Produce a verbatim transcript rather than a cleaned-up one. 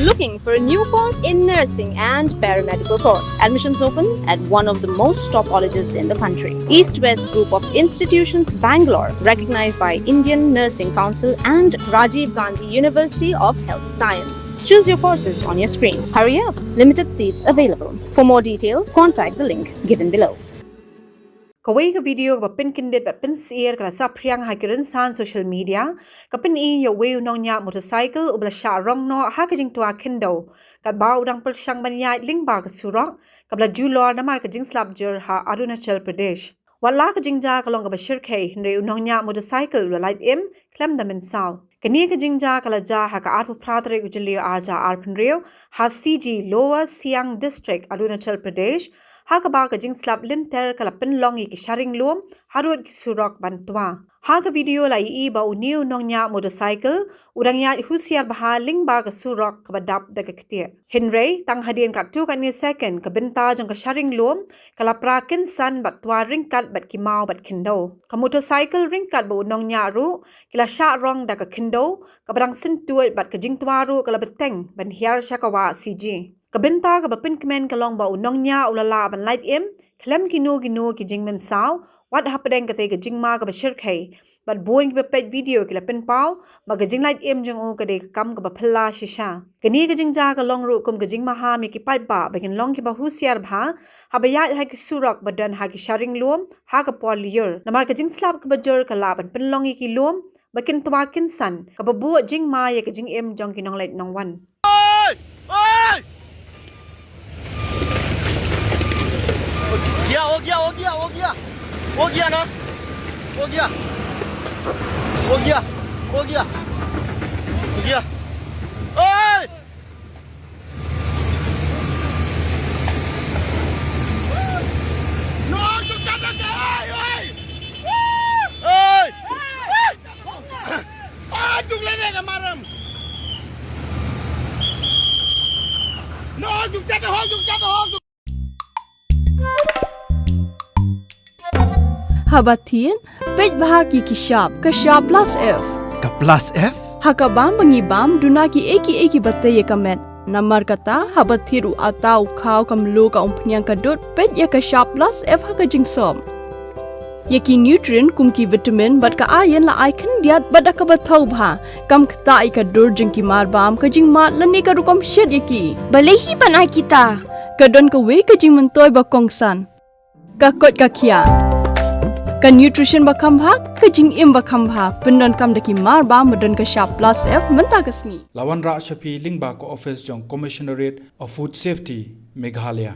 Looking for a new course in nursing and paramedical course? Admissions open at one of the most top colleges in the country. East West Group of Institutions, Bangalore, recognized by Indian Nursing Council and Rajiv Gandhi University of Health Science. Choose your courses on your screen. Hurry up, limited seats available. For more details, contact the link given below. Kawei ka video kaba pynkyndit bad pynsyier ka la saphriang ha ki rynsan social media, ka pyni ïa uwei u nongñiah motorcycle uba la shah rong noh ha ka jingtwa khyndew katba u dang pyrshang ban ïaid lyngba ka surok kaba la julor namar ka jingslap jur ha Arunachal Pradesh. Wat la ka jingjia ka long kaba shyrkhei, hynrei u nongñiah motorcycle u la lait im khlem da mynsaw. Kane ka jingjia ka la jia ha ka arphew phra tarik u Jylliew arhajar arphew hynriew ha C G, Lower Siang District, Arunachal Pradesh, ha kaba ka jingslap lynter ka la pynlong ïa ki sharing lum harud ki surok ban twa. Ha ka video la ïohi ba une u nongñiah motorcycle u dang ïaid husiar bha lyngba ka surok kaba dap da ka ktieh. Hynrei tang hadien katto katne second, ka bynta jong ka sharing lum ka la pra kynsan bad twa ryngkat bad ki maw bad khyndew. Ka motorcycle ryngkat bad u nongñiah ruh ki la shah rong da ka khyndew kaba dang syntuid bad ka jingtwa ruh ka la bteng ban hiar sha ka wah C G. Ka bynta kaba pynkmen ka long ba u nongñiah u la lah ban lait im khlem kino kino ki jingmynsaw, wat hapdeng katei ka jingma kaba shyrkhei, bad bun kiba peit video ki la pynpaw ba ka jinglait im jong u ka dei ka kam kaba phylla shisha. Kane ka jingjia ka long ruh kum ka jingmaham ïa ki paidbah ba kin long kiba husiar bha haba ïaid ha ki surok ba don ha ki sharing lum ha ka por lyiur, namar ka jingslap kaba jur ka lah ban pynlong ïa ki lum ba kin twa kynsan, kaba buh jingma ïa ka jingim jong ki nongleit nongwan. ओए! ओए! हो गया, हो गया, हो गया, हो गया। हो गया ना? हो गया। हो गया, हो गया। हो गया। ओए! No, you cannot, hey, hey! ओए! Ah, tuk lene ka maram. No, tuk jata ho, tuk jata ho, tuk. Haba thied, peit bha ki ki shap, ka shap plus F. Ka plus F? Ha ka bam ba ngi bam, duna ki ei ki ei kiba tei ïa ka met. Namar kata, haba thied u atta, u khaw, ka mluh, ka umphniang, ka dud, peit ïa ka shap plus F ha ka jingsop. Ïa ki nutrient kum ki vitamin bad ka iron la ai khyndiat bad da kaba thaw bha. Kam ktah ïa ka dur jong ki mar bam, ka jingmad lane ka rukom shet ïa ki. Balei hi ban ai kita? Ka don kawei ka jingmyntoi ba kongsan. Ka koit ka khiah. Ka nutrition ba kham bha, ka jingim ba kham bha. Pyndonkam da ki mar bam ba don ka shap plus F mynta ka sngi. La wanrah sha phi lyngba ka office jong Commissionerate of Food Safety, Meghalaya.